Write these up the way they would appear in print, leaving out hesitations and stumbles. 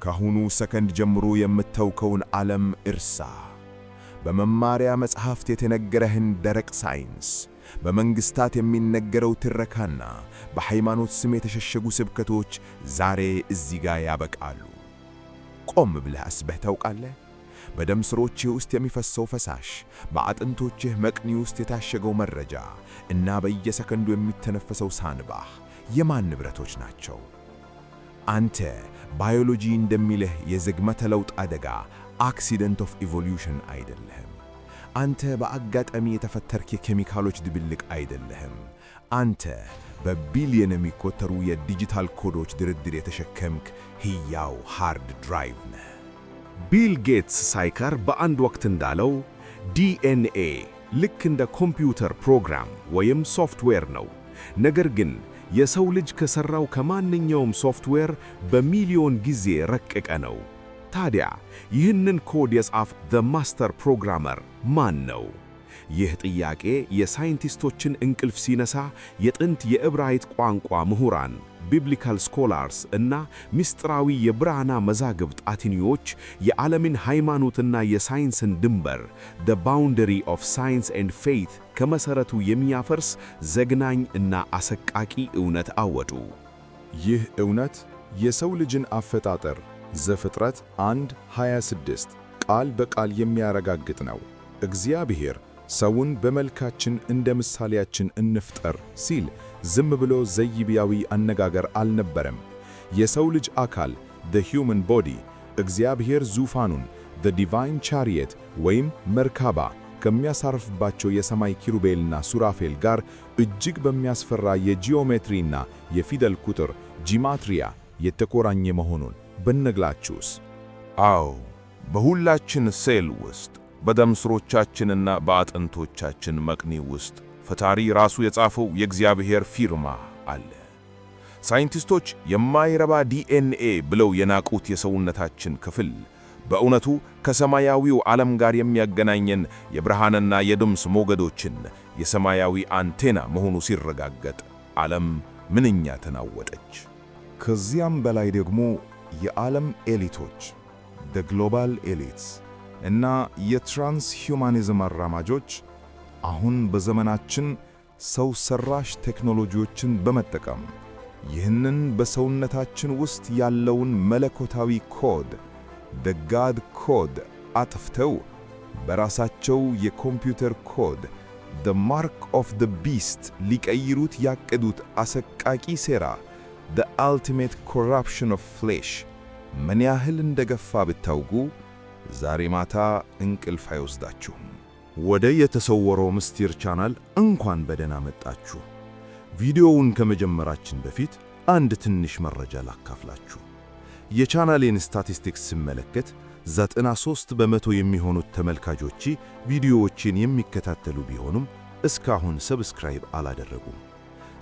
ከአሁኑ ሰከንድ ጀምሮ የምታውቀውን ዓለም እርሳ። በመማሪያ መጽሐፍት የተነገረህን ደረቅ ሳይንስ፣ በመንግሥታት የሚነገረው ትረካና በሃይማኖት ስም የተሸሸጉ ስብከቶች ዛሬ እዚህ ጋር ያበቃሉ። ቆም ብለህ አስበህ ታውቃለህ? በደም ስሮችህ ውስጥ የሚፈሰው ፈሳሽ፣ በአጥንቶችህ መቅኒ ውስጥ የታሸገው መረጃ እና በየሰከንዱ የሚተነፈሰው ሳንባህ የማን ንብረቶች ናቸው? አንተ ባዮሎጂ እንደሚልህ የዝግመተ ለውጥ አደጋ accident of evolution አይደለህም። አንተ በአጋጣሚ የተፈጠርክ የኬሚካሎች ድብልቅ አይደለህም። አንተ በቢሊየን የሚቆጠሩ የዲጂታል ኮዶች ድርድር የተሸከምክ ሕያው hard drive ነህ። ቢል ጌትስ ሳይቀር በአንድ ወቅት እንዳለው ዲኤንኤ ልክ እንደ ኮምፒውተር ፕሮግራም ወይም ሶፍትዌር ነው። ነገር ግን የሰው ልጅ ከሠራው ከማንኛውም ሶፍትዌር በሚሊዮን ጊዜ የረቀቀ ነው። ታዲያ ይህንን ኮድ የጻፈው the master programmer ማን ነው? ይህ ጥያቄ የሳይንቲስቶችን እንቅልፍ ሲነሳ የጥንት የዕብራይስጥ ቋንቋ ምሁራን biblical scholars እና ምስጢራዊ የብራና መዛግብት አጥኚዎች የዓለምን ሃይማኖትና የሳይንስን ድንበር the boundary of science and faith ከመሠረቱ የሚያፈርስ ዘግናኝ እና አሰቃቂ እውነት አወጡ። ይህ እውነት የሰው ልጅን አፈጣጠር ዘፍጥረት 1:26 ቃል በቃል የሚያረጋግጥ ነው። እግዚአብሔር ሰውን በመልካችን እንደ ምሳሌያችን እንፍጠር ሲል ዝም ብሎ ዘይቤያዊ አነጋገር አልነበረም። የሰው ልጅ አካል the human body እግዚአብሔር ዙፋኑን the divine chariot ወይም መርካባ ከሚያሳርፍባቸው የሰማይ ኪሩቤልና ሱራፌል ጋር እጅግ በሚያስፈራ የጂኦሜትሪና የፊደል ቁጥር ጂማትሪያ የተቆራኘ መሆኑን ብነግራችሁስ? አዎ፣ በሁላችን ሴል ውስጥ፣ በደም ስሮቻችንና በአጥንቶቻችን መቅኒ ውስጥ ፈጣሪ ራሱ የጻፈው የእግዚአብሔር ፊርማ አለ። ሳይንቲስቶች የማይረባ ዲኤንኤ ብለው የናቁት የሰውነታችን ክፍል በእውነቱ ከሰማያዊው ዓለም ጋር የሚያገናኘን የብርሃንና የድምፅ ሞገዶችን የሰማያዊ አንቴና መሆኑ ሲረጋገጥ ዓለም ምንኛ ተናወጠች። ከዚያም በላይ ደግሞ የዓለም ኤሊቶች the global elites እና የ transhumanism አራማጆች አሁን በዘመናችን ሰው ሰራሽ ቴክኖሎጂዎችን በመጠቀም ይህንን በሰውነታችን ውስጥ ያለውን መለኮታዊ ኮድ the God code አጥፍተው በራሳቸው የኮምፒውተር ኮድ the mark of the beast ሊቀይሩት ያቀዱት አሰቃቂ ሴራ the ultimate corruption of flesh ምን ያህል እንደገፋ ብታውቁ ዛሬ ማታ እንቅልፍ አይወስዳችሁም። ወደ የተሰወረው ምስጢር ቻናል እንኳን በደህና መጣችሁ። ቪዲዮውን ከመጀመራችን በፊት አንድ ትንሽ መረጃ ላካፍላችሁ። የቻናሌን ስታቲስቲክስ ስመለከት 93% የሚሆኑት ተመልካቾቼ ቪዲዮዎቼን የሚከታተሉ ቢሆኑም እስካሁን subscribe አላደረጉም።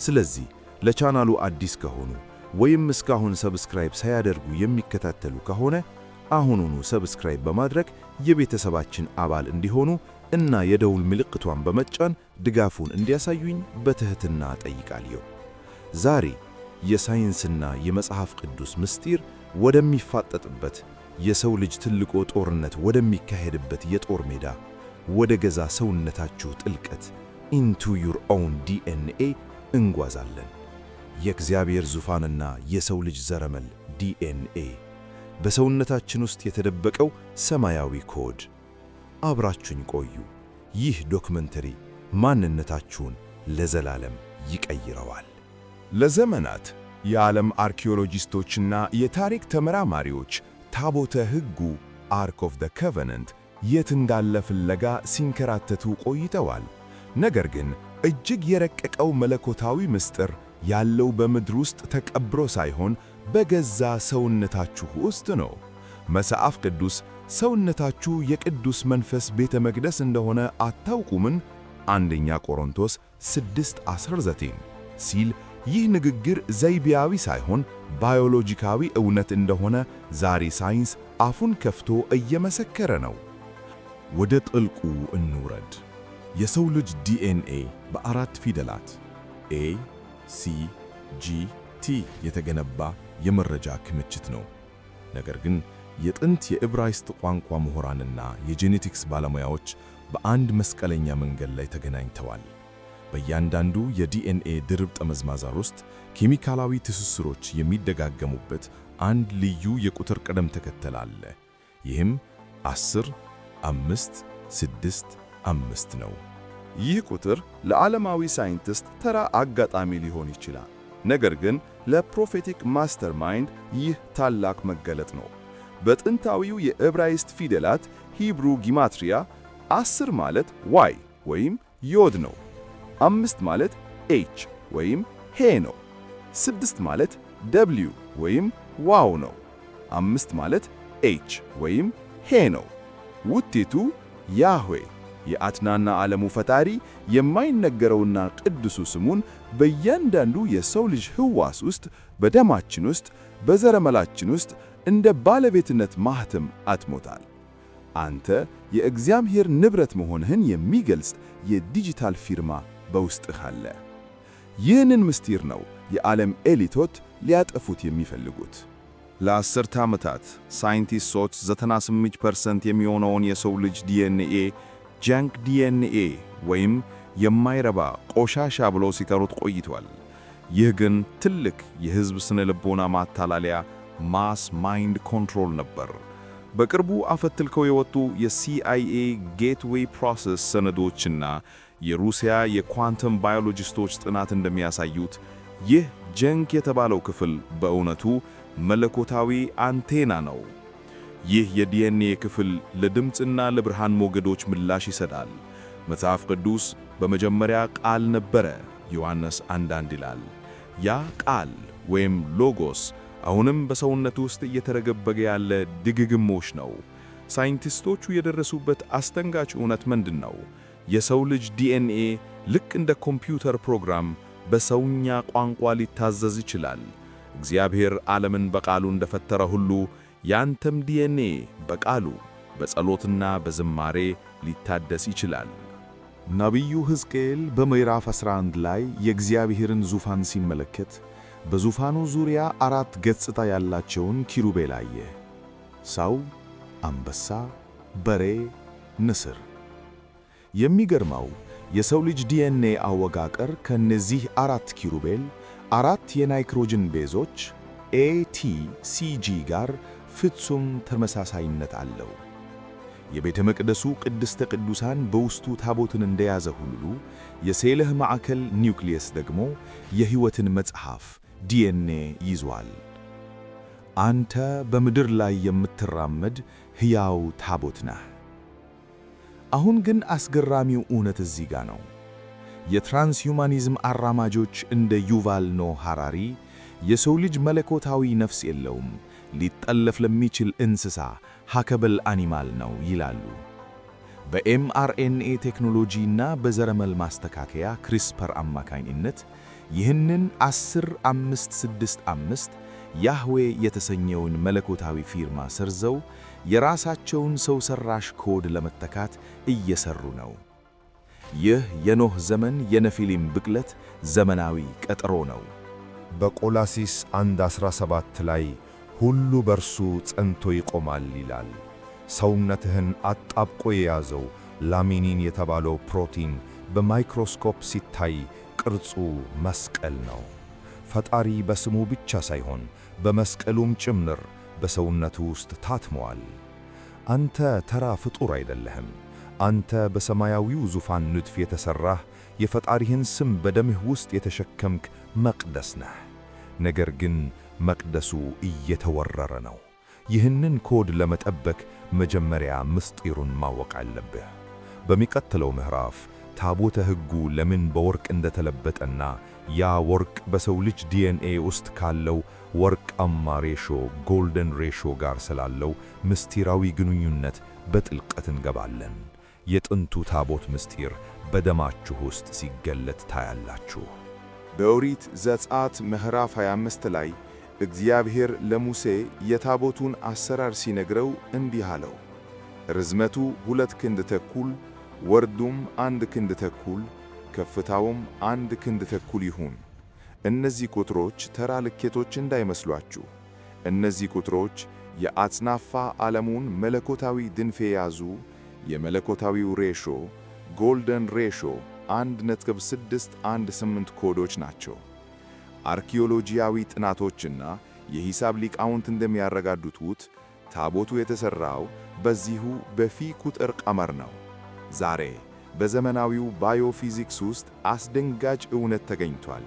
ስለዚህ ለቻናሉ አዲስ ከሆኑ ወይም እስካሁን subscribe ሳያደርጉ የሚከታተሉ ከሆነ አሁኑኑ subscribe በማድረግ የቤተሰባችን አባል እንዲሆኑ እና የደውል ምልክቷን በመጫን ድጋፉን እንዲያሳዩኝ በትህትና እጠይቃለሁ። ዛሬ የሳይንስና የመጽሐፍ ቅዱስ ምስጢር ወደሚፋጠጥበት፣ የሰው ልጅ ትልቁ ጦርነት ወደሚካሄድበት የጦር ሜዳ፣ ወደ ገዛ ሰውነታችሁ ጥልቀት into your own DNA እንጓዛለን። የእግዚአብሔር ዙፋንና የሰው ልጅ ዘረመል ዲኤንኤ፣ በሰውነታችን ውስጥ የተደበቀው ሰማያዊ ኮድ። አብራችሁኝ ቆዩ። ይህ documentary ማንነታችሁን ለዘላለም ይቀይረዋል። ለዘመናት የዓለም አርኪኦሎጂስቶችና የታሪክ ተመራማሪዎች ታቦተ ሕጉ Ark of the Covenant የት እንዳለ ፍለጋ ሲንከራተቱ ቆይተዋል። ነገር ግን እጅግ የረቀቀው መለኮታዊ ምስጢር ያለው በምድር ውስጥ ተቀብሮ ሳይሆን በገዛ ሰውነታችሁ ውስጥ ነው። መጽሐፍ ቅዱስ ሰውነታችሁ የቅዱስ መንፈስ ቤተ መቅደስ እንደሆነ አታውቁምን? አንደኛ ቆሮንቶስ 6:19 ሲል ይህ ንግግር ዘይቤያዊ ሳይሆን ባዮሎጂካዊ እውነት እንደሆነ ዛሬ ሳይንስ አፉን ከፍቶ እየመሰከረ ነው። ወደ ጥልቁ እንውረድ። የሰው ልጅ ዲኤንኤ በአራት ፊደላት A C G T የተገነባ የመረጃ ክምችት ነው። ነገር ግን የጥንት የዕብራይስጥ ቋንቋ ምሁራንና የጄኔቲክስ ባለሙያዎች በአንድ መስቀለኛ መንገድ ላይ ተገናኝተዋል። በእያንዳንዱ የዲኤንኤ ድርብ ጠመዝማዛር ውስጥ ኬሚካላዊ ትስስሮች የሚደጋገሙበት አንድ ልዩ የቁጥር ቅደም ተከተል አለ። ይህም 10 5 6 5 ነው። ይህ ቁጥር ለዓለማዊ ሳይንቲስት ተራ አጋጣሚ ሊሆን ይችላል። ነገር ግን ለ prophetic mastermind ይህ ታላቅ መገለጥ ነው። በጥንታዊው የዕብራይስጥ ፊደላት Hebrew ጊማትሪያ 10 ማለት Y ወይም ዮድ ነው። 5 ማለት H ወይም ሄ ነው። 6 ማለት W ወይም ዋው ነው። 5 ማለት H ወይም ሄ ነው። ውጤቱ ያህዌ፣ የአትናና ዓለሙ ፈጣሪ፣ የማይነገረውና ቅዱሱ ስሙን በእያንዳንዱ የሰው ልጅ ህዋስ ውስጥ፣ በደማችን ውስጥ፣ በዘረመላችን ውስጥ እንደ ባለቤትነት ማህተም አትሞታል። አንተ የእግዚአብሔር ንብረት መሆንህን የሚገልጽ የዲጂታል ፊርማ በውስጥህ አለ። ይህንን ምስጢር ነው የዓለም elite ኦች ሊያጠፉት የሚፈልጉት። ለአስርተ ዓመታት ሳይንቲስቶች 98% የሚሆነውን የሰው ልጅ ዲኤንኤ junk DNA ወይም የማይረባ ቆሻሻ ብለው ሲጠሩት ቆይቷል። ይህ ግን ትልቅ የሕዝብ ስነ ልቦና ማታለያ፣ mass mind control ነበር። በቅርቡ አፈትልከው የወጡ የ CIA Gateway Process ሰነዶችና የሩሲያ የኳንተም ባዮሎጂስቶች ጥናት እንደሚያሳዩት ይህ junk የተባለው ክፍል በእውነቱ መለኮታዊ አንቴና ነው። ይህ የዲኤንኤ ክፍል ለድምፅና ለብርሃን ሞገዶች ምላሽ ይሰጣል። መጽሐፍ ቅዱስ "በመጀመሪያ ቃል ነበረ" ዮሐንስ 1:1 ይላል። ያ ቃል ወይም ሎጎስ አሁንም በሰውነት ውስጥ እየተረገበገ ያለ ድግግሞሽ ነው። ሳይንቲስቶቹ የደረሱበት አስደንጋጭ እውነት ምንድን ነው? የሰው ልጅ ዲኤንኤ ልክ እንደ ኮምፒውተር ፕሮግራም በሰውኛ ቋንቋ ሊታዘዝ ይችላል። እግዚአብሔር ዓለምን በቃሉ እንደፈጠረ ሁሉ ያንተም ዲኤንኤ በቃሉ፣ በጸሎትና በዝማሬ ሊታደስ ይችላል። ነቢዩ ሕዝቅኤል በምዕራፍ 11 ላይ የእግዚአብሔርን ዙፋን ሲመለከት በዙፋኑ ዙሪያ አራት ገጽታ ያላቸውን ኪሩቤል አየ፦ ሰው፣ አንበሳ፣ በሬ፣ ንስር። የሚገርመው የሰው ልጅ ዲኤንኤ አወቃቀር ከእነዚህ አራት ኪሩቤል አራት የናይትሮጅን ቤዞች ATCG ጋር ፍጹም ተመሳሳይነት አለው። የቤተ መቅደሱ ቅድስተ ቅዱሳን በውስጡ ታቦትን እንደያዘ ሁሉ የሴልህ ማዕከል ኒውክሊየስ ደግሞ የሕይወትን መጽሐፍ ዲኤንኤ ይዟል። አንተ በምድር ላይ የምትራመድ ሕያው ታቦት ነህ። አሁን ግን አስገራሚው እውነት እዚህ ጋ ነው። የ transhumanism አራማጆች እንደ ዩቫል ኖህ ሃራሪ የሰው ልጅ መለኮታዊ ነፍስ የለውም፣ ሊጠለፍ ለሚችል እንስሳ hackable animal ነው ይላሉ። በ mRNA ቴክኖሎጂ እና በዘረመል ማስተካከያ CRISPR አማካኝነት ይህንን 10 5 6 5 ያህዌ የተሰኘውን መለኮታዊ ፊርማ ሰርዘው የራሳቸውን ሰው ሰራሽ ኮድ ለመተካት እየሰሩ ነው። ይህ የኖህ ዘመን የነፊሊም ብቅለት ዘመናዊ ቀጠሮ ነው። በቆላሲስ 1:17 ላይ "ሁሉ በርሱ ጸንቶ ይቆማል" ይላል። ሰውነትህን አጣብቆ የያዘው laminin የተባለው ፕሮቲን በማይክሮስኮፕ ሲታይ ቅርጹ መስቀል ነው። ፈጣሪ በስሙ ብቻ ሳይሆን በመስቀሉም ጭምር በሰውነቱ ውስጥ ታትሟል። አንተ ተራ ፍጡር አይደለህም። አንተ በሰማያዊው ዙፋን ንድፍ የተሠራህ፣ የፈጣሪህን ስም በደምህ ውስጥ የተሸከምክ መቅደስ ነህ። ነገር ግን መቅደሱ እየተወረረ ነው። ይህንን ኮድ ለመጠበቅ መጀመሪያ ምስጢሩን ማወቅ አለብህ። በሚቀጥለው ምዕራፍ ታቦተ ሕጉ ለምን በወርቅ እንደተለበጠና ያ ወርቅ በሰው ልጅ ዲኤንኤ ውስጥ ካለው ወርቃማ ratio፣ golden ratio ጋር ስላለው ምስጢራዊ ግንኙነት በጥልቀት እንገባለን። የጥንቱ ታቦት ምስጢር በደማችሁ ውስጥ ሲገለጥ ታያላችሁ። በኦሪት ዘጸአት ምዕራፍ 25 ላይ እግዚአብሔር ለሙሴ የታቦቱን አሰራር ሲነግረው እንዲህ አለው፦ "ርዝመቱ 2 ክንድ ተኩል፣ ወርዱም 1 ክንድ ተኩል፣ ከፍታውም 1 ክንድ ተኩል ይሁን።" እነዚህ ቁጥሮች ተራ ልኬቶች እንዳይመስሏችሁ። እነዚህ ቁጥሮች የአጽናፈ ዓለሙን መለኮታዊ ንድፍ የያዙ የመለኮታዊው ratio golden ratio 1.618 ኮዶች ናቸው። አርኪኦሎጂያዊ ጥናቶችና የሂሳብ ሊቃውንት እንደሚያረጋግጡት ታቦቱ የተሠራው በዚሁ በፊ ቁጥር ቀመር ነው። ዛሬ በዘመናዊው biophysics ውስጥ አስደንጋጭ እውነት ተገኝቷል።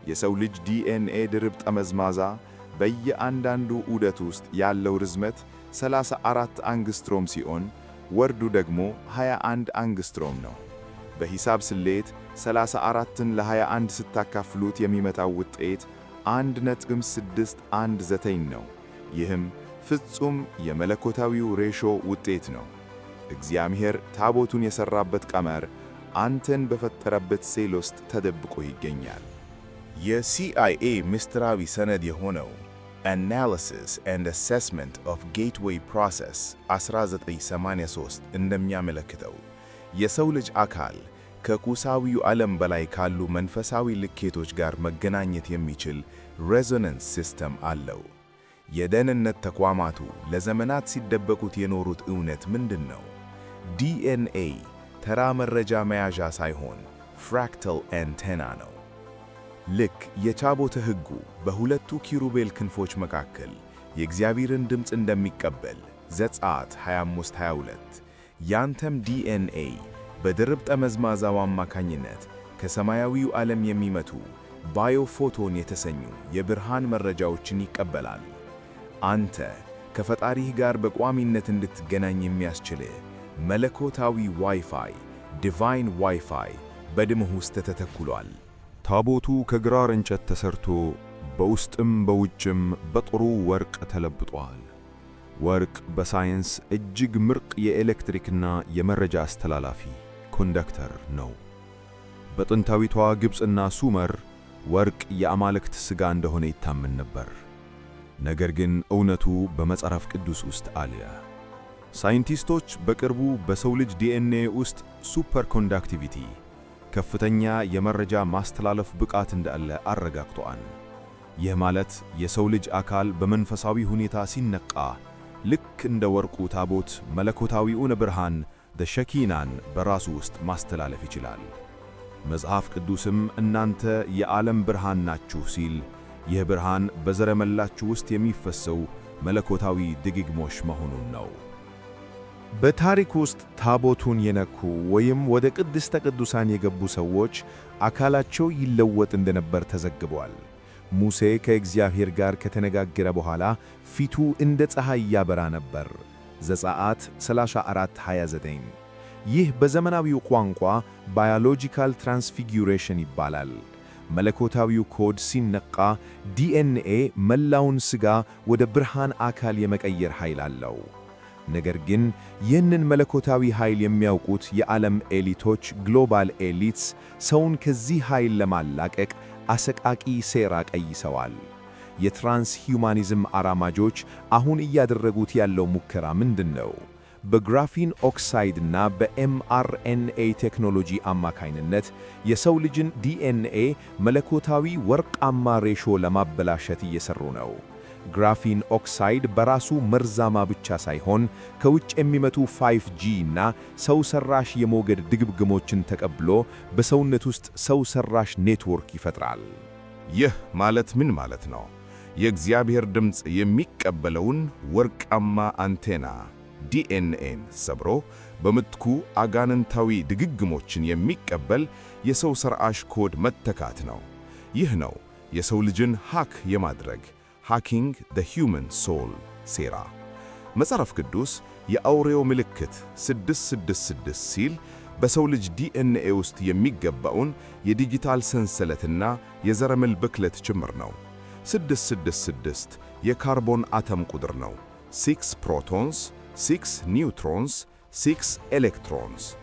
የሰው ልጅ ዲኤንኤ ድርብ ጠመዝማዛ በየአንዳንዱ ዑደት ውስጥ ያለው ርዝመት 34 angstrom ሲሆን ወርዱ ደግሞ 21 angstrom ነው። በሂሳብ ስሌት 34ን ለ21 ስታካፍሉት የሚመጣው ውጤት 1.619 ነው። ይህም ፍጹም የመለኮታዊው ratio ውጤት ነው። እግዚአብሔር ታቦቱን የሠራበት ቀመር አንተን በፈጠረበት ሴል ውስጥ ተደብቆ ይገኛል። የሲአይኤ ምስጢራዊ ሰነድ የሆነው Analysis and Assessment of Gateway Process 1983 እንደሚያመለክተው የሰው ልጅ አካል ከቁሳዊው ዓለም በላይ ካሉ መንፈሳዊ ልኬቶች ጋር መገናኘት የሚችል resonance system አለው። የደህንነት ተቋማቱ ለዘመናት ሲደበቁት የኖሩት እውነት ምንድን ነው? ዲኤንኤ ተራ መረጃ መያዣ ሳይሆን fractal antenna ነው። ልክ የታቦተ ሕጉ በሁለቱ ኪሩቤል ክንፎች መካከል የእግዚአብሔርን ድምፅ እንደሚቀበል ዘጸአት 25:22፣ ያንተም ዲኤንኤ በድርብ ጠመዝማዛው አማካኝነት ከሰማያዊው ዓለም የሚመጡ biophoton የተሰኙ የብርሃን መረጃዎችን ይቀበላል። አንተ ከፈጣሪህ ጋር በቋሚነት እንድትገናኝ የሚያስችልህ መለኮታዊ WiFi፣ divine WiFi በደምህ ውስጥ ተተክሏል። ታቦቱ ከግራር እንጨት ተሰርቶ በውስጥም በውጭም በጥሩ ወርቅ ተለብጧል። ወርቅ በሳይንስ እጅግ ምርጥ የኤሌክትሪክና የመረጃ አስተላላፊ conductor ነው። በጥንታዊቷ ግብፅና ሱመር ወርቅ የአማልክት ሥጋ እንደሆነ ይታመን ነበር። ነገር ግን እውነቱ በመጽሐፍ ቅዱስ ውስጥ አለ። ሳይንቲስቶች በቅርቡ በሰው ልጅ ዲኤንኤ ውስጥ superconductivity፣ ከፍተኛ የመረጃ ማስተላለፍ ብቃት እንዳለ አረጋግጠዋል። ይህ ማለት የሰው ልጅ አካል በመንፈሳዊ ሁኔታ ሲነቃ ልክ እንደ ወርቁ ታቦት መለኮታዊውን ብርሃን the Shekinah ን በራሱ ውስጥ ማስተላለፍ ይችላል። መጽሐፍ ቅዱስም እናንተ የዓለም ብርሃን ናችሁ ሲል ይህ ብርሃን በዘረመላችሁ ውስጥ የሚፈሰው መለኮታዊ ድግግሞሽ መሆኑን ነው። በታሪክ ውስጥ ታቦቱን የነኩ ወይም ወደ ቅድስተ ቅዱሳን የገቡ ሰዎች አካላቸው ይለወጥ እንደነበር ተዘግቧል። ሙሴ ከእግዚአብሔር ጋር ከተነጋገረ በኋላ ፊቱ እንደ ፀሐይ ያበራ ነበር። ዘጸአት 34:29። ይህ በዘመናዊው ቋንቋ biological transfiguration ይባላል። መለኮታዊው ኮድ ሲነቃ ዲኤንኤ መላውን ሥጋ ወደ ብርሃን አካል የመቀየር ኃይል አለው። ነገር ግን ይህንን መለኮታዊ ኃይል የሚያውቁት የዓለም elite ኦች፣ global elites፣ ሰውን ከዚህ ኃይል ለማላቀቅ አሰቃቂ ሴራ ቀይሰዋል። የ transhumanism አራማጆች አሁን እያደረጉት ያለው ሙከራ ምንድን ነው? በ graphene oxide እና በ mRNA ቴክኖሎጂ አማካይነት የሰው ልጅን ዲኤንኤ መለኮታዊ ወርቃማ ratio ለማበላሸት እየሰሩ ነው። Graphene oxide በራሱ መርዛማ ብቻ ሳይሆን ከውጭ የሚመጡ 5G እና ሰው ሰራሽ የሞገድ ድግግሞችን ተቀብሎ በሰውነት ውስጥ ሰው ሰራሽ ኔትወርክ ይፈጥራል። ይህ ማለት ምን ማለት ነው? የእግዚአብሔር ድምፅ የሚቀበለውን ወርቃማ አንቴና ዲኤንኤን ሰብሮ በምትኩ አጋንንታዊ ድግግሞችን የሚቀበል የሰው ሰራሽ ኮድ መተካት ነው። ይህ ነው የሰው ልጅን hack የማድረግ hacking the human soul ሴራ። መጽሐፍ ቅዱስ የአውሬው ምልክት 666 ሲል በሰው ልጅ ዲኤንኤ ውስጥ የሚገባውን የዲጂታል ሰንሰለትና የዘረመል ብክለት ጭምር ነው። 666 የካርቦን አተም ቁጥር ነው። 6 protons፣ 6 neutrons፣ 6 electrons።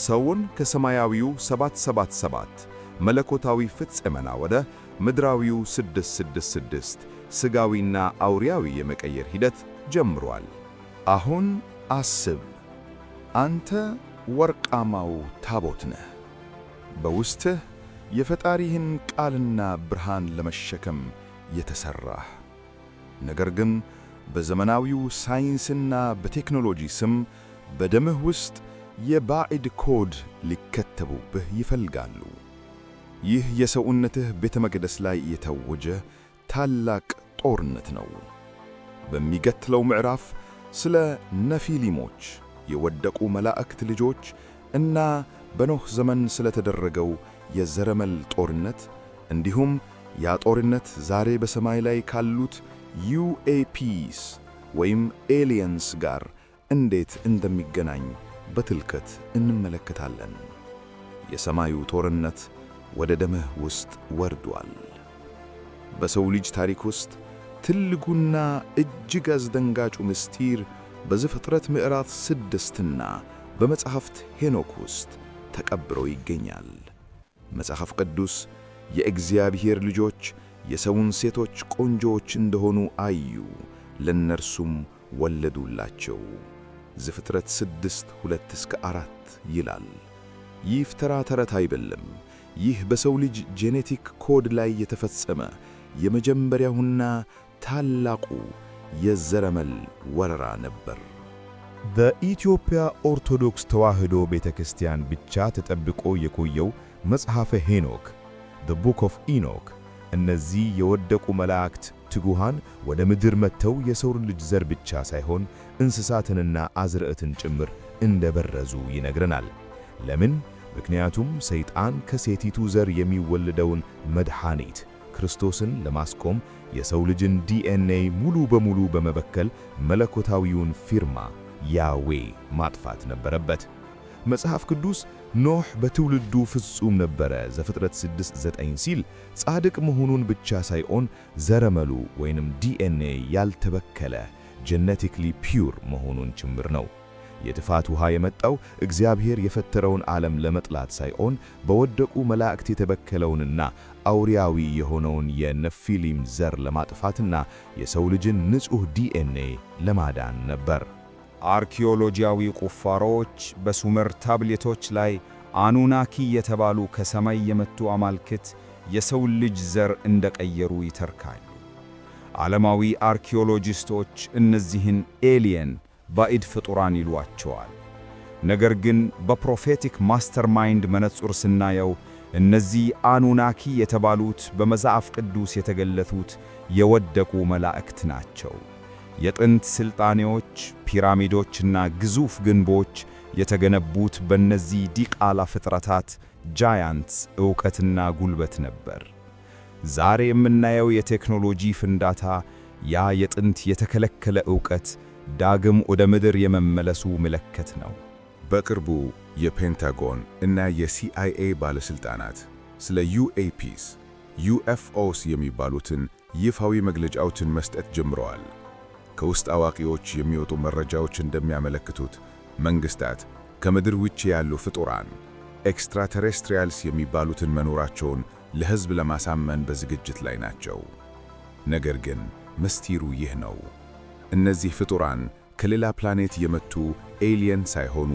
ሰውን ከሰማያዊው 777 መለኮታዊ ፍጽምና ወደ ምድራዊው 666 ሥጋዊና አውሬያዊ የመቀየር ሂደት ጀምሯል። አሁን አስብ፣ አንተ ወርቃማው ታቦት ነህ። በውስጥህ የፈጣሪህን ቃልና ብርሃን ለመሸከም የተሠራህ። ነገር ግን በዘመናዊው ሳይንስና በቴክኖሎጂ ስም በደምህ ውስጥ የባዕድ ኮድ ሊከተቡብህ ይፈልጋሉ። ይህ የሰውነትህ ቤተ መቅደስ ላይ የታወጀ ታላቅ ጦርነት ነው። በሚቀጥለው ምዕራፍ ስለ ነፊሊሞች፣ የወደቁ መላእክት ልጆች እና በኖህ ዘመን ስለተደረገው የዘረመል ጦርነት፣ እንዲሁም ያ ጦርነት ዛሬ በሰማይ ላይ ካሉት UAPs ወይም aliens ጋር እንዴት እንደሚገናኝ በጥልቀት እንመለከታለን። የሰማዩ ጦርነት ወደ ደምህ ውስጥ ወርዷል። በሰው ልጅ ታሪክ ውስጥ ትልቁና እጅግ አስደንጋጩ ምስጢር በዘፍጥረት ምዕራፍ 6ና በመጽሐፍት ሄኖክ ውስጥ ተቀብሮ ይገኛል። መጽሐፍ ቅዱስ የእግዚአብሔር ልጆች የሰውን ሴቶች ቆንጆዎች እንደሆኑ አዩ፣ ለእነርሱም ወለዱላቸው፣ ዘፍጥረት 6:2-4 ይላል። ይህ ተራ ተረት አይደለም። ይህ በሰው ልጅ genetic code ላይ የተፈጸመ የመጀመሪያውና ታላቁ የዘረመል ወረራ ነበር። በኢትዮጵያ ኦርቶዶክስ ተዋሕዶ ቤተክርስቲያን ብቻ ተጠብቆ የቆየው መጽሐፈ ሄኖክ፣ The Book of Enoch፣ እነዚህ የወደቁ መላእክት ትጉሃን ወደ ምድር መጥተው የሰውን ልጅ ዘር ብቻ ሳይሆን እንስሳትንና አዝርዕትን ጭምር እንደበረዙ ይነግረናል። ለምን? ምክንያቱም ሰይጣን ከሴቲቱ ዘር የሚወለደውን መድኃኒት ክርስቶስን ለማስቆም የሰው ልጅን ዲኤንኤ ሙሉ በሙሉ በመበከል መለኮታዊውን ፊርማ ያዌ ማጥፋት ነበረበት። መጽሐፍ ቅዱስ ኖህ በትውልዱ ፍጹም ነበረ፣ ዘፍጥረት 6:9 ሲል ጻድቅ መሆኑን ብቻ ሳይሆን ዘረመሉ ወይንም ዲኤንኤ ያልተበከለ፣ genetically pure መሆኑን ጭምር ነው። የጥፋት ውሃ የመጣው እግዚአብሔር የፈጠረውን ዓለም ለመጥላት ሳይሆን በወደቁ መላእክት የተበከለውንና አውሬያዊ የሆነውን የነፊሊም ዘር ለማጥፋትና የሰው ልጅን ንጹሕ ዲኤንኤ ለማዳን ነበር። አርኪኦሎጂያዊ ቁፋሮዎች በሱመር ታብሌቶች ላይ አኑናኪ የተባሉ ከሰማይ የመጡ አማልክት የሰውን ልጅ ዘር እንደቀየሩ ይተርካሉ። ዓለማዊ አርኪኦሎጂስቶች እነዚህን alien፣ ባዕድ ፍጡራን ይሏቸዋል። ነገር ግን በ prophetic mastermind መነጽር ስናየው እነዚህ አኑናኪ የተባሉት በመጽሐፍ ቅዱስ የተገለጡት የወደቁ መላእክት ናቸው። የጥንት ሥልጣኔዎች፣ ፒራሚዶችና ግዙፍ ግንቦች የተገነቡት በእነዚህ ዲቃላ ፍጥረታት፣ giants፣ ዕውቀትና ጉልበት ነበር። ዛሬ የምናየው የቴክኖሎጂ ፍንዳታ ያ የጥንት የተከለከለ ዕውቀት ዳግም ወደ ምድር የመመለሱ ምልክት ነው። በቅርቡ የፔንታጎን እና የሲአይኤ ባለሥልጣናት ስለ UAPs፣ UFOs የሚባሉትን ይፋዊ መግለጫዎችን መስጠት ጀምረዋል። ከውስጥ አዋቂዎች የሚወጡ መረጃዎች እንደሚያመለክቱት መንግሥታት ከምድር ውጭ ያሉ ፍጡራን፣ extraterrestrials የሚባሉትን መኖራቸውን ለሕዝብ ለማሳመን በዝግጅት ላይ ናቸው። ነገር ግን ምስጢሩ ይህ ነው። እነዚህ ፍጡራን ከሌላ ፕላኔት የመጡ alien ሳይሆኑ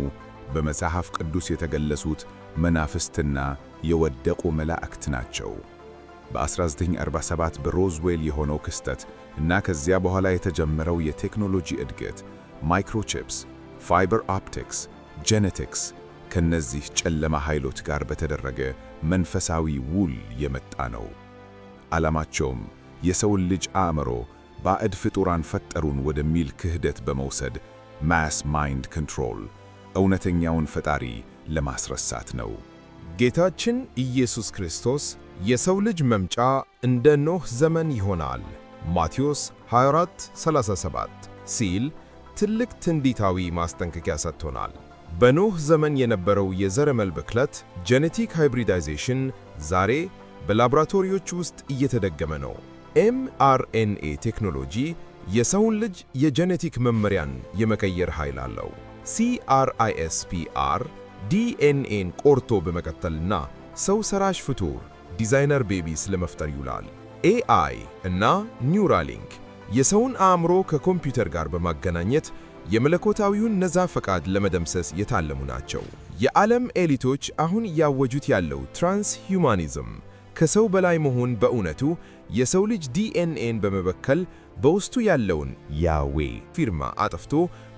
በመጽሐፍ ቅዱስ የተገለጹት መናፍስትና የወደቁ መላእክት ናቸው። በ1947 በሮዝዌል የሆነው ክስተት እና ከዚያ በኋላ የተጀመረው የቴክኖሎጂ እድገት፣ microchips፣ fiber optics፣ genetics፣ ከነዚህ ጨለማ ኃይሎች ጋር በተደረገ መንፈሳዊ ውል የመጣ ነው። ዓላማቸውም የሰውን ልጅ አእምሮ ባዕድ ፍጡራን ፈጠሩን ወደሚል ክህደት በመውሰድ፣ mass mind control፣ እውነተኛውን ፈጣሪ ለማስረሳት ነው። ጌታችን ኢየሱስ ክርስቶስ የሰው ልጅ መምጫ እንደ ኖህ ዘመን ይሆናል፣ ማቴዎስ 24:37 ሲል ትልቅ ትንቢታዊ ማስጠንቀቂያ ሰጥቶናል። በኖህ ዘመን የነበረው የዘረመል ብክለት፣ genetic hybridization፣ ዛሬ በላቦራቶሪዎች ውስጥ እየተደገመ ነው። mRNA ቴክኖሎጂ የሰውን ልጅ የ genetic መመሪያን የመቀየር ኃይል አለው። CRISPR ዲኤንኤን ቆርጦ በመቀጠልና ሰው ሰራሽ ፍጡር፣ designer babies፣ ለመፍጠር ይውላል። AI እና Neuralink የሰውን አእምሮ ከኮምፒውተር ጋር በማገናኘት የመለኮታዊውን ነፃ ፈቃድ ለመደምሰስ የታለሙ ናቸው። የዓለም ኤሊቶች አሁን እያወጁት ያለው transhumanism ከሰው በላይ መሆን በእውነቱ የሰው ልጅ ዲኤንኤን በመበከል በውስጡ ያለውን ያዌ ፊርማ አጥፍቶ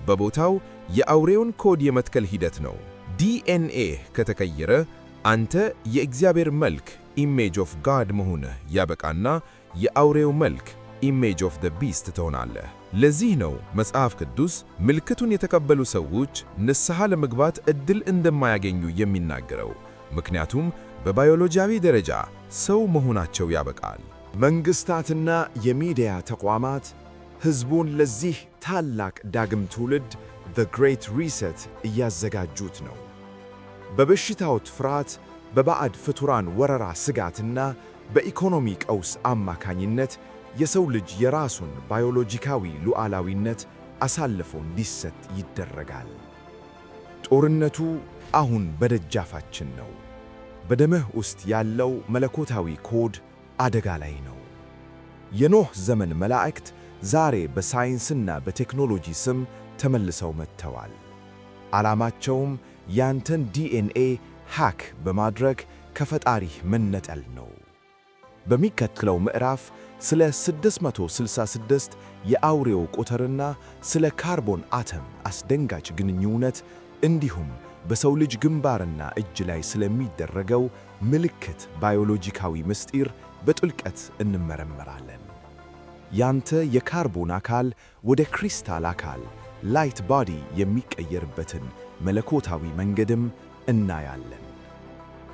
በቦታው የአውሬውን ኮድ የመትከል ሂደት ነው። ዲኤንኤ ከተቀየረ አንተ የእግዚአብሔር መልክ image of God መሆንህ ያበቃና የአውሬው መልክ image of the beast ትሆናለህ። ለዚህ ነው መጽሐፍ ቅዱስ ምልክቱን የተቀበሉ ሰዎች ንስሐ ለመግባት ዕድል እንደማያገኙ የሚናገረው። ምክንያቱም በባዮሎጂያዊ ደረጃ ሰው መሆናቸው ያበቃል። መንግሥታትና የሚዲያ ተቋማት ሕዝቡን ለዚህ ታላቅ ዳግም ትውልድ The Great Reset እያዘጋጁት ነው። በበሽታዎች ፍርሃት፣ በባዕድ ፍጡራን ወረራ ስጋትና በኢኮኖሚ ቀውስ አማካኝነት የሰው ልጅ የራሱን ባዮሎጂካዊ ሉዓላዊነት አሳልፎ እንዲሰጥ ይደረጋል። ጦርነቱ አሁን በደጃፋችን ነው። በደምህ ውስጥ ያለው መለኮታዊ ኮድ አደጋ ላይ ነው። የኖህ ዘመን መላእክት ዛሬ በሳይንስና በቴክኖሎጂ ስም ተመልሰው መጥተዋል። ዓላማቸውም ያንተን ዲኤንኤ hack በማድረግ ከፈጣሪህ መነጠል ነው። በሚቀጥለው ምዕራፍ ስለ 666 የአውሬው ቁጥርና ስለ ካርቦን አተም አስደንጋጭ ግንኙነት እንዲሁም በሰው ልጅ ግንባርና እጅ ላይ ስለሚደረገው ምልክት ባዮሎጂካዊ ምስጢር በጥልቀት እንመረምራለን። ያንተ የካርቦን አካል ወደ ክሪስታል አካል light body የሚቀየርበትን መለኮታዊ መንገድም እናያለን።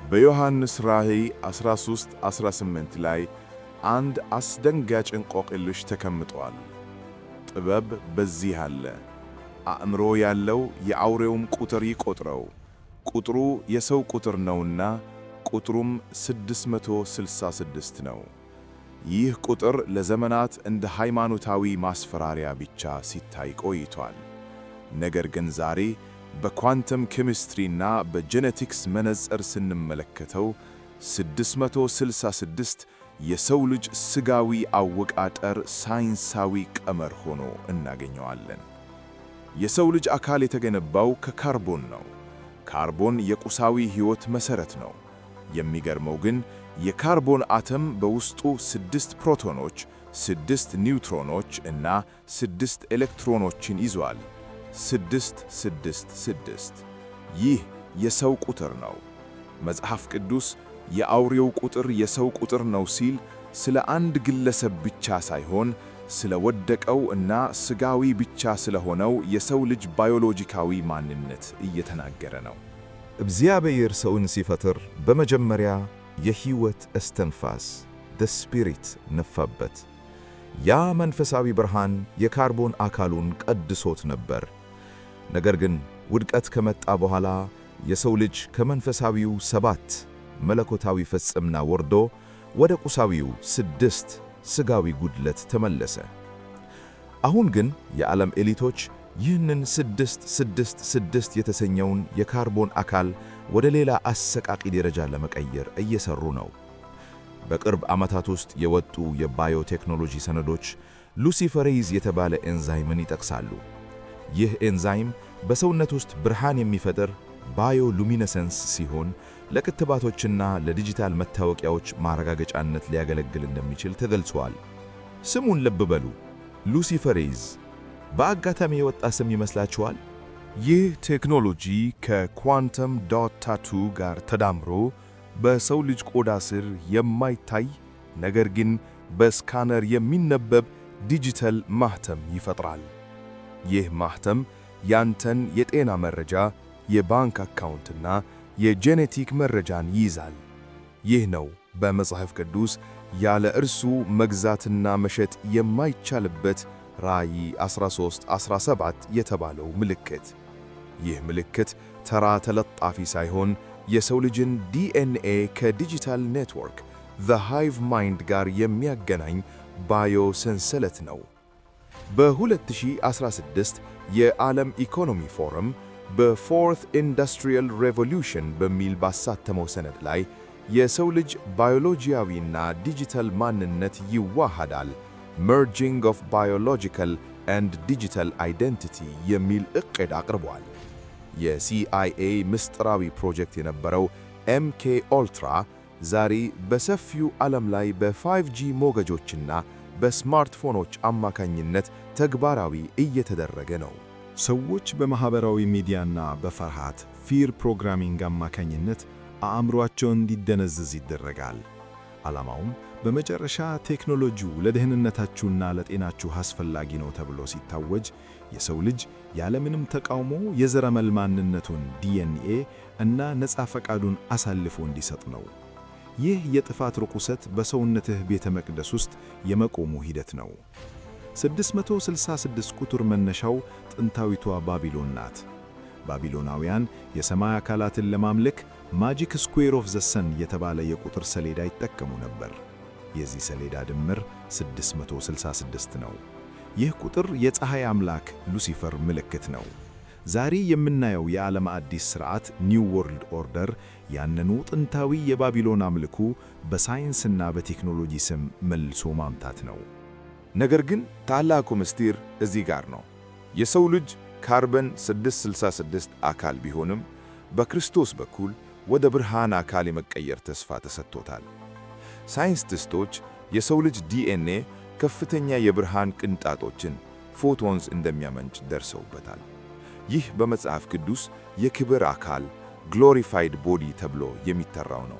በዮሐንስ ራእይ 13:18 ላይ አንድ አስደንጋጭ እንቆቅልሽ ተቀምጧል። ጥበብ በዚህ አለ፣ አእምሮ ያለው የአውሬውን ቁጥር ይቁጠረው፣ ቁጥሩ የሰው ቁጥር ነውና፣ ቁጥሩም 666 ነው። ይህ ቁጥር ለዘመናት እንደ ሃይማኖታዊ ማስፈራሪያ ብቻ ሲታይ ቆይቷል። ነገር ግን ዛሬ በ quantum chemistry ና በ genetics መነጽር ስንመለከተው 666 የሰው ልጅ ሥጋዊ አወቃቀር ሳይንሳዊ ቀመር ሆኖ እናገኘዋለን። የሰው ልጅ አካል የተገነባው ከካርቦን ነው። ካርቦን የቁሳዊ ሕይወት መሠረት ነው። የሚገርመው ግን የካርቦን አተም በውስጡ ስድስት ፕሮቶኖች፣ ስድስት ኒውትሮኖች እና ስድስት ኤሌክትሮኖችን ይዟል። 666። ይህ የሰው ቁጥር ነው። መጽሐፍ ቅዱስ የአውሬው ቁጥር የሰው ቁጥር ነው ሲል ስለ አንድ ግለሰብ ብቻ ሳይሆን ስለ ወደቀው እና ሥጋዊ ብቻ ስለሆነው የሰው ልጅ ባዮሎጂካዊ ማንነት እየተናገረ ነው። እግዚአብሔር ሰውን ሲፈጥር በመጀመሪያ የሕይወት እስትንፋስ the spirit ነፋበት። ያ መንፈሳዊ ብርሃን የካርቦን አካሉን ቀድሶት ነበር። ነገር ግን ውድቀት ከመጣ በኋላ የሰው ልጅ ከመንፈሳዊው 7 መለኮታዊ ፍጽምና ወርዶ ወደ ቁሳዊው 6 ሥጋዊ ጉድለት ተመለሰ። አሁን ግን የዓለም elite ኦች ይህንን 666 የተሰኘውን የካርቦን አካል ወደ ሌላ አሰቃቂ ደረጃ ለመቀየር እየሰሩ ነው። በቅርብ ዓመታት ውስጥ የወጡ የባዮቴክኖሎጂ ሰነዶች luciferase የተባለ ኤንዛይምን ይጠቅሳሉ። ይህ ኤንዛይም በሰውነት ውስጥ ብርሃን የሚፈጥር bioluminescence ሲሆን ለክትባቶችና ለዲጂታል መታወቂያዎች ማረጋገጫነት ሊያገለግል እንደሚችል ተገልጿል። ስሙን ልብ በሉ፣ luciferase። በአጋጣሚ የወጣ ስም ይመስላችኋል? ይህ ቴክኖሎጂ ከ quantum dot tattoo ጋር ተዳምሮ በሰው ልጅ ቆዳ ስር የማይታይ ነገር ግን በ scanner የሚነበብ ዲጂታል ማህተም ይፈጥራል። ይህ ማህተም ያንተን የጤና መረጃ፣ የባንክ አካውንትና የ genetic መረጃን ይይዛል። ይህ ነው በመጽሐፍ ቅዱስ ያለ እርሱ መግዛትና መሸጥ የማይቻልበት ራእይ 13:17 የተባለው ምልክት። ይህ ምልክት ተራ ተለጣፊ ሳይሆን የሰው ልጅን ዲኤንኤ ከ digital network the hive mind ጋር የሚያገናኝ bio ሰንሰለት ነው። በ2016 የዓለም ኢኮኖሚ ፎረም በ Fourth Industrial Revolution በሚል ባሳተመው ሰነድ ላይ የሰው ልጅ ባዮሎጂያዊና ዲጂታል ማንነት ይዋሃዳል፣ Merging of Biological and Digital Identity የሚል ዕቅድ አቅርቧል። የሲአይኤ ምስጢራዊ ፕሮጀክት የነበረው MK Ultra ዛሬ በሰፊው ዓለም ላይ በ 5G ሞገዶችና በስማርትፎኖች አማካኝነት ተግባራዊ እየተደረገ ነው። ሰዎች በማኅበራዊ ሚዲያና በፍርሃት fear programming አማካኝነት አእምሮአቸው እንዲደነዝዝ ይደረጋል። ዓላማውም በመጨረሻ ቴክኖሎጂው ለደህንነታችሁና ለጤናችሁ አስፈላጊ ነው ተብሎ ሲታወጅ የሰው ልጅ ያለምንም ተቃውሞ የዘረመል ማንነቱን ዲኤንኤ እና ነፃ ፈቃዱን አሳልፎ እንዲሰጥ ነው። ይህ የጥፋት ርኩሰት በሰውነትህ ቤተ መቅደስ ውስጥ የመቆሙ ሂደት ነው። 666 ቁጥር መነሻው ጥንታዊቷ ባቢሎን ናት። ባቢሎናውያን የሰማይ አካላትን ለማምለክ Magic Square of the Sun የተባለ የቁጥር ሰሌዳ ይጠቀሙ ነበር። የዚህ ሰሌዳ ድምር 666 ነው። ይህ ቁጥር የፀሐይ አምላክ ሉሲፈር ምልክት ነው። ዛሬ የምናየው የዓለም አዲስ ሥርዓት New World Order ያንኑ ጥንታዊ የባቢሎን አምልኮ በሳይንስና በቴክኖሎጂ ስም መልሶ ማምጣት ነው። ነገር ግን ታላቁ ምስጢር እዚህ ጋር ነው። የሰው ልጅ ካርበን 666 አካል ቢሆንም በክርስቶስ በኩል ወደ ብርሃን አካል የመቀየር ተስፋ ተሰጥቶታል። ሳይንቲስቶች የሰው ልጅ ዲኤንኤ ከፍተኛ የብርሃን ቅንጣቶችን photons እንደሚያመነጭ ደርሰውበታል። ይህ በመጽሐፍ ቅዱስ የክብር አካል glorified body ተብሎ የሚጠራው ነው።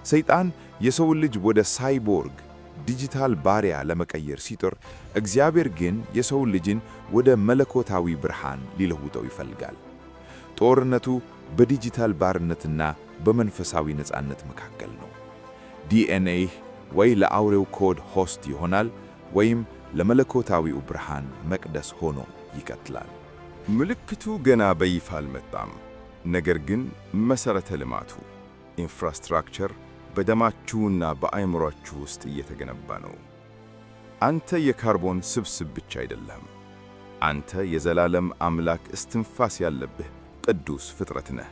ሰይጣን የሰውን ልጅ ወደ cyborg ዲጂታል ባሪያ ለመቀየር ሲጥር፣ እግዚአብሔር ግን የሰው ልጅን ወደ መለኮታዊ ብርሃን ሊለውጠው ይፈልጋል። ጦርነቱ በዲጂታል ባርነትና በመንፈሳዊ ነፃነት መካከል ነው። ዲኤንኤህ ወይ ለአውሬው code host ይሆናል ወይም ለመለኮታዊው ብርሃን መቅደስ ሆኖ ይቀጥላል። ምልክቱ ገና በይፋ አልመጣም። ነገር ግን መሠረተ ልማቱ infrastructure በደማችሁና በአእምሮአችሁ ውስጥ እየተገነባ ነው። አንተ የካርቦን ስብስብ ብቻ አይደለህም። አንተ የዘላለም አምላክ እስትንፋስ ያለብህ ቅዱስ ፍጥረት ነህ።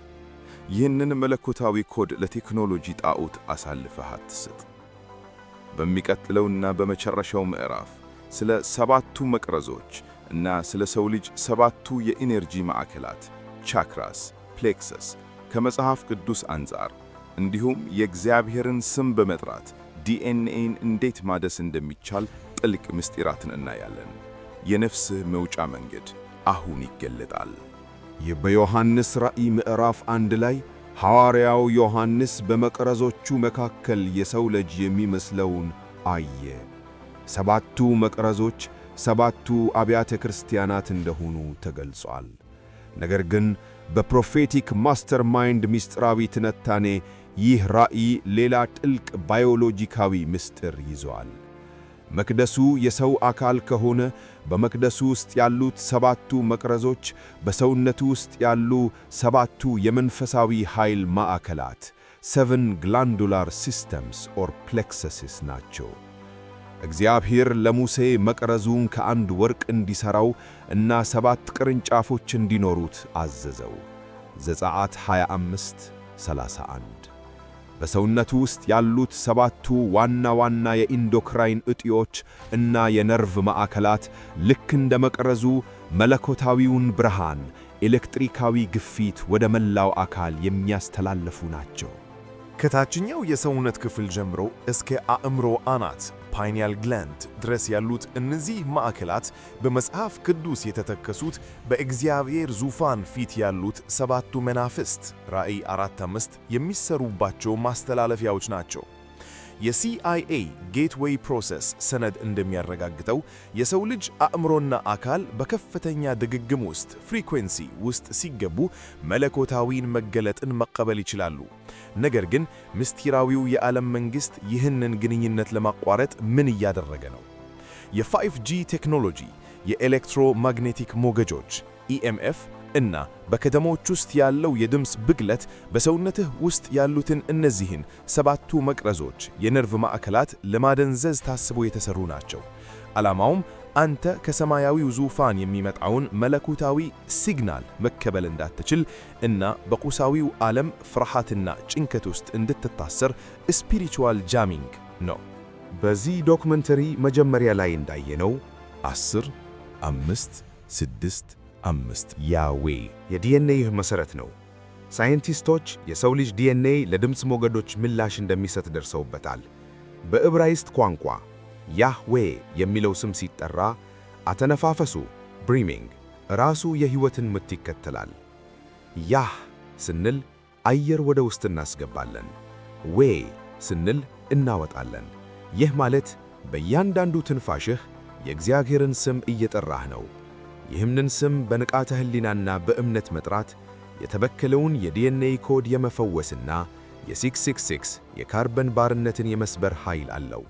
ይህንን መለኮታዊ ኮድ ለቴክኖሎጂ ጣዖት አሳልፈህ አትስጥ። በሚቀጥለውና በመጨረሻው ምዕራፍ ስለ ሰባቱ መቅረዞች እና ስለ ሰው ልጅ ሰባቱ የ energy ማዕከላት chakras፣ plexus ከመጽሐፍ ቅዱስ አንጻር፣ እንዲሁም የእግዚአብሔርን ስም በመጥራት ዲኤንኤን እንዴት ማደስ እንደሚቻል ጥልቅ ምስጢራትን እናያለን። የነፍስህ መውጫ መንገድ አሁን ይገለጣል። በዮሐንስ ራእይ ምዕራፍ 1 ላይ ሐዋርያው ዮሐንስ በመቅረዞቹ መካከል የሰው ልጅ የሚመስለውን አየ። ሰባቱ መቅረዞች ሰባቱ አብያተ ክርስቲያናት እንደሆኑ ተገልጿል። ነገር ግን በ Prophetic Mastermind ምስጢራዊ ትንታኔ ይህ ራእይ ሌላ ጥልቅ ባዮሎጂካዊ ምስጢር ይዟል። መቅደሱ የሰው አካል ከሆነ፣ በመቅደሱ ውስጥ ያሉት ሰባቱ መቅረዞች በሰውነቱ ውስጥ ያሉ ሰባቱ የመንፈሳዊ ኃይል ማዕከላት seven glandular systems or plexuses ናቸው። እግዚአብሔር ለሙሴ መቅረዙን ከአንድ ወርቅ እንዲሠራው እና ሰባት ቅርንጫፎች እንዲኖሩት አዘዘው። ዘጸአት 25:31። በሰውነቱ ውስጥ ያሉት ሰባቱ ዋና ዋና የ endocrine እጢዎች እና የነርቭ ማዕከላት ልክ እንደ መቅረዙ መለኮታዊውን ብርሃን ኤሌክትሪካዊ ግፊት ወደ መላው አካል የሚያስተላልፉ ናቸው። ከታችኛው የሰውነት ክፍል ጀምሮ እስከ አእምሮ አናት pineal gland ድረስ ያሉት እነዚህ ማዕከላት በመጽሐፍ ቅዱስ የተጠቀሱት በእግዚአብሔር ዙፋን ፊት ያሉት ሰባቱ መናፍስት ራእይ 4:5 የሚሰሩባቸው ማስተላለፊያዎች ናቸው። የ CIA Gateway Process ሰነድ እንደሚያረጋግጠው የሰው ልጅ አእምሮና አካል በከፍተኛ ድግግሞሽ ውስጥ frequency ውስጥ ሲገቡ መለኮታዊን መገለጥን መቀበል ይችላሉ። ነገር ግን ምስጢራዊው የዓለም መንግሥት ይህንን ግንኙነት ለማቋረጥ ምን እያደረገ ነው? የ 5G ቴክኖሎጂ፣ የ electromagnetic ሞገዶች EMF እና በከተሞች ውስጥ ያለው የድምፅ ብክለት በሰውነትህ ውስጥ ያሉትን እነዚህን ሰባቱ መቅረዞች የነርቭ ማዕከላት ለማደንዘዝ ታስቦ የተሠሩ ናቸው። ዓላማውም አንተ ከሰማያዊው ዙፋን የሚመጣውን መለኮታዊ signal መቀበል እንዳትችል እና በቁሳዊው ዓለም ፍርሃትና ጭንቀት ውስጥ እንድትታሰር spiritual jamming ነው። በዚህ documentary መጀመሪያ ላይ እንዳየነው 10 5 6 5 ያዌ የዲኤንኤህ መሠረት ነው። ሳይንቲስቶች የሰው ልጅ ዲኤንኤ ለድምፅ ሞገዶች ምላሽ እንደሚሰጥ ደርሰውበታል። በዕብራይስጥ ቋንቋ ያህዌ የሚለው ስም ሲጠራ አተነፋፈሱ breathing ራሱ የሕይወትን ምት ይከተላል። ያህ ስንል አየር ወደ ውስጥ እናስገባለን። ዌ ስንል እናወጣለን። ይህ ማለት በእያንዳንዱ ትንፋሽህ የእግዚአብሔርን ስም እየጠራህ ነው። ይህንን ስም በንቃተ ሕሊናና በእምነት መጥራት የተበከለውን የዲኤንኤ ኮድ የመፈወስና የ666 የካርበን ባርነትን የመስበር ኃይል አለው።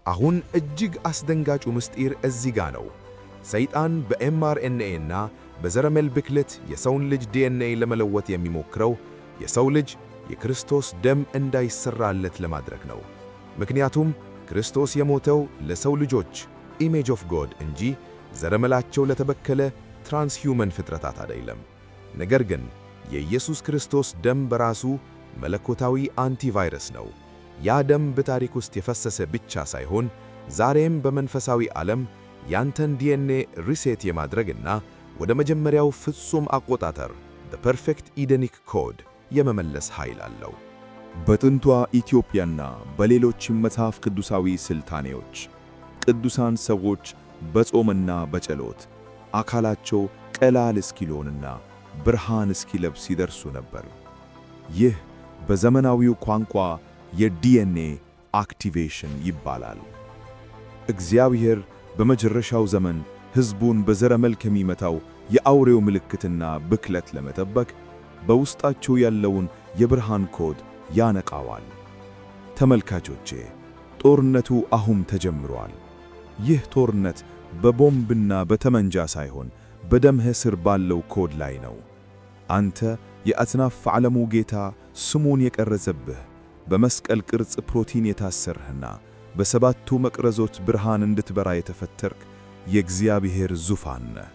አሁን እጅግ አስደንጋጩ ምስጢር እዚህ ጋ ነው። ሰይጣን በ mRNA እና በዘረመል ብክለት የሰውን ልጅ ዲኤንኤ ለመለወጥ የሚሞክረው የሰው ልጅ የክርስቶስ ደም እንዳይሠራለት ለማድረግ ነው። ምክንያቱም ክርስቶስ የሞተው ለሰው ልጆች image of God እንጂ ዘረመላቸው ለተበከለ transhuman ፍጥረታት አይደለም። ነገር ግን የኢየሱስ ክርስቶስ ደም በራሱ መለኮታዊ antivirus ነው። ያ ደም በታሪክ ውስጥ የፈሰሰ ብቻ ሳይሆን ዛሬም በመንፈሳዊ ዓለም ያንተን ዲኤንኤ reset የማድረግና ወደ መጀመሪያው ፍጹም አቆጣጠር the perfect Edenic code የመመለስ ኃይል አለው። በጥንቷ ኢትዮጵያና በሌሎችም መጽሐፍ ቅዱሳዊ ስልጣኔዎች ቅዱሳን ሰዎች በጾምና በጸሎት አካላቸው ቀላል እስኪሆንና ብርሃን እስኪለብስ ይደርሱ ነበር። ይህ በዘመናዊው ቋንቋ የዲኤንኤ activation ይባላል። እግዚአብሔር በመጨረሻው ዘመን ሕዝቡን በዘረመል ከሚመታው የአውሬው ምልክትና ብክለት ለመጠበቅ በውስጣቸው ያለውን የብርሃን ኮድ ያነቃዋል። ተመልካቾቼ፣ ጦርነቱ አሁን ተጀምሯል። ይህ ጦርነት በቦምብና በጠመንጃ ሳይሆን በደምህ ስር ባለው ኮድ ላይ ነው። አንተ የአጽናፈ ዓለሙ ጌታ ስሙን የቀረጸብህ፣ በመስቀል ቅርጽ ፕሮቲን የታሰርህና በሰባቱ መቅረዞች ብርሃን እንድትበራ የተፈጠርክ የእግዚአብሔር ዙፋን ነህ።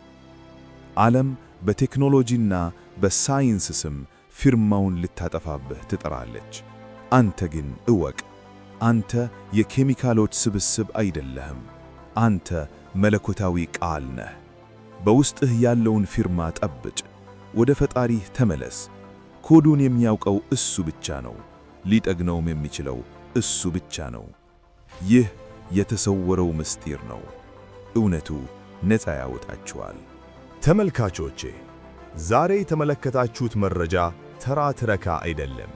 ዓለም በቴክኖሎጂና በሳይንስ ስም ፊርማውን ልታጠፋብህ ትጥራለች። አንተ ግን እወቅ፣ አንተ የኬሚካሎች ስብስብ አይደለህም። አንተ መለኮታዊ ቃል ነህ። በውስጥህ ያለውን ፊርማ ጠብቅ። ወደ ፈጣሪህ ተመለስ። ኮዱን የሚያውቀው እሱ ብቻ ነው። ሊጠግነውም የሚችለው እሱ ብቻ ነው። ይህ የተሰወረው ምስጢር ነው። እውነቱ ነፃ ያወጣችኋል። ተመልካቾቼ፣ ዛሬ የተመለከታችሁት መረጃ ተራ ትረካ አይደለም።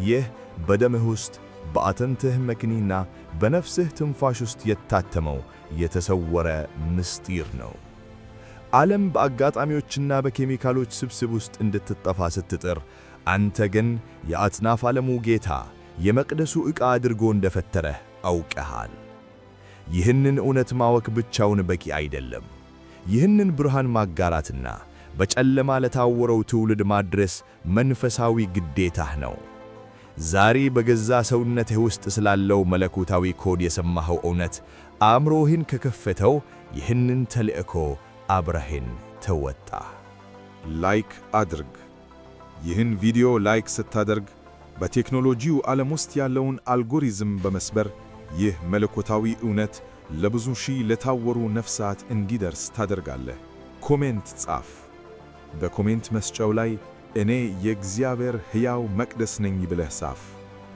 ይህ በደምህ ውስጥ፣ በአጥንትህ መክኒና በነፍስህ ትንፋሽ ውስጥ የታተመው የተሰወረ ምስጢር ነው። ዓለም በአጋጣሚዎችና በኬሚካሎች ስብስብ ውስጥ እንድትጠፋ ስትጥር፣ አንተ ግን የአጽናፍ ዓለሙ ጌታ የመቅደሱ ዕቃ አድርጎ እንደፈጠረህ አውቀሃል። ይህንን እውነት ማወቅ ብቻውን በቂ አይደለም። ይህንን ብርሃን ማጋራትና በጨለማ ለታወረው ትውልድ ማድረስ መንፈሳዊ ግዴታህ ነው። ዛሬ በገዛ ሰውነትህ ውስጥ ስላለው መለኮታዊ ኮድ የሰማኸው እውነት አእምሮህን ከከፈተው ይህንን ተልእኮ አብረህን ተወጣ። Like አድርግ። ይህን ቪዲዮ like ስታደርግ በቴክኖሎጂው ዓለም ውስጥ ያለውን አልጎሪዝም በመስበር ይህ መለኮታዊ እውነት ለብዙ ሺህ ለታወሩ ነፍሳት እንዲደርስ ታደርጋለህ። Comment ጻፍ። በ comment መስጫው ላይ "እኔ የእግዚአብሔር ሕያው መቅደስ ነኝ" ብለህ ጻፍ።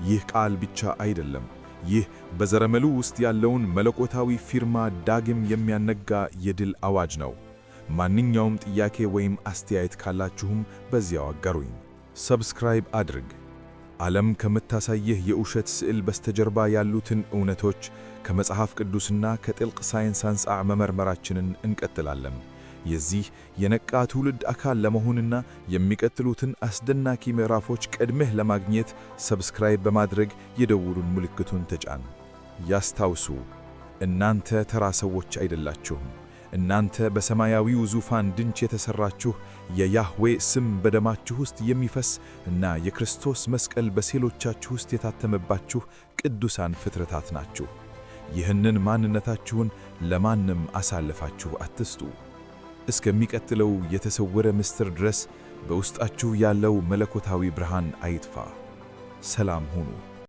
ይህ ቃል ብቻ አይደለም። ይህ በዘረመሉ ውስጥ ያለውን መለኮታዊ ፊርማ ዳግም የሚያነቃ የድል አዋጅ ነው። ማንኛውም ጥያቄ ወይም አስተያየት ካላችሁም በዚያው አጋሩኝ። Subscribe አድርግ። ዓለም ከምታሳይህ የውሸት ስዕል በስተጀርባ ያሉትን እውነቶች ከመጽሐፍ ቅዱስና ከጥልቅ ሳይንስ አንጻር መመርመራችንን እንቀጥላለን። የዚህ የነቃ ትውልድ አካል ለመሆንና የሚቀጥሉትን አስደናቂ ምዕራፎች ቀድመህ ለማግኘት subscribe በማድረግ የደወሉን ምልክቱን ተጫን። ያስታውሱ፣ እናንተ ተራ ሰዎች አይደላችሁም። እናንተ በሰማያዊው ዙፋን ድንች የተሠራችሁ፣ የያህዌ ስም በደማችሁ ውስጥ የሚፈስ እና የክርስቶስ መስቀል በሴሎቻችሁ ውስጥ የታተመባችሁ ቅዱሳን ፍጥረታት ናችሁ። ይህንን ማንነታችሁን ለማንም አሳልፋችሁ አትስጡ። እስከሚቀጥለው የተሰወረ ምስጢር ድረስ በውስጣችሁ ያለው መለኮታዊ ብርሃን አይጥፋ። ሰላም ሁኑ።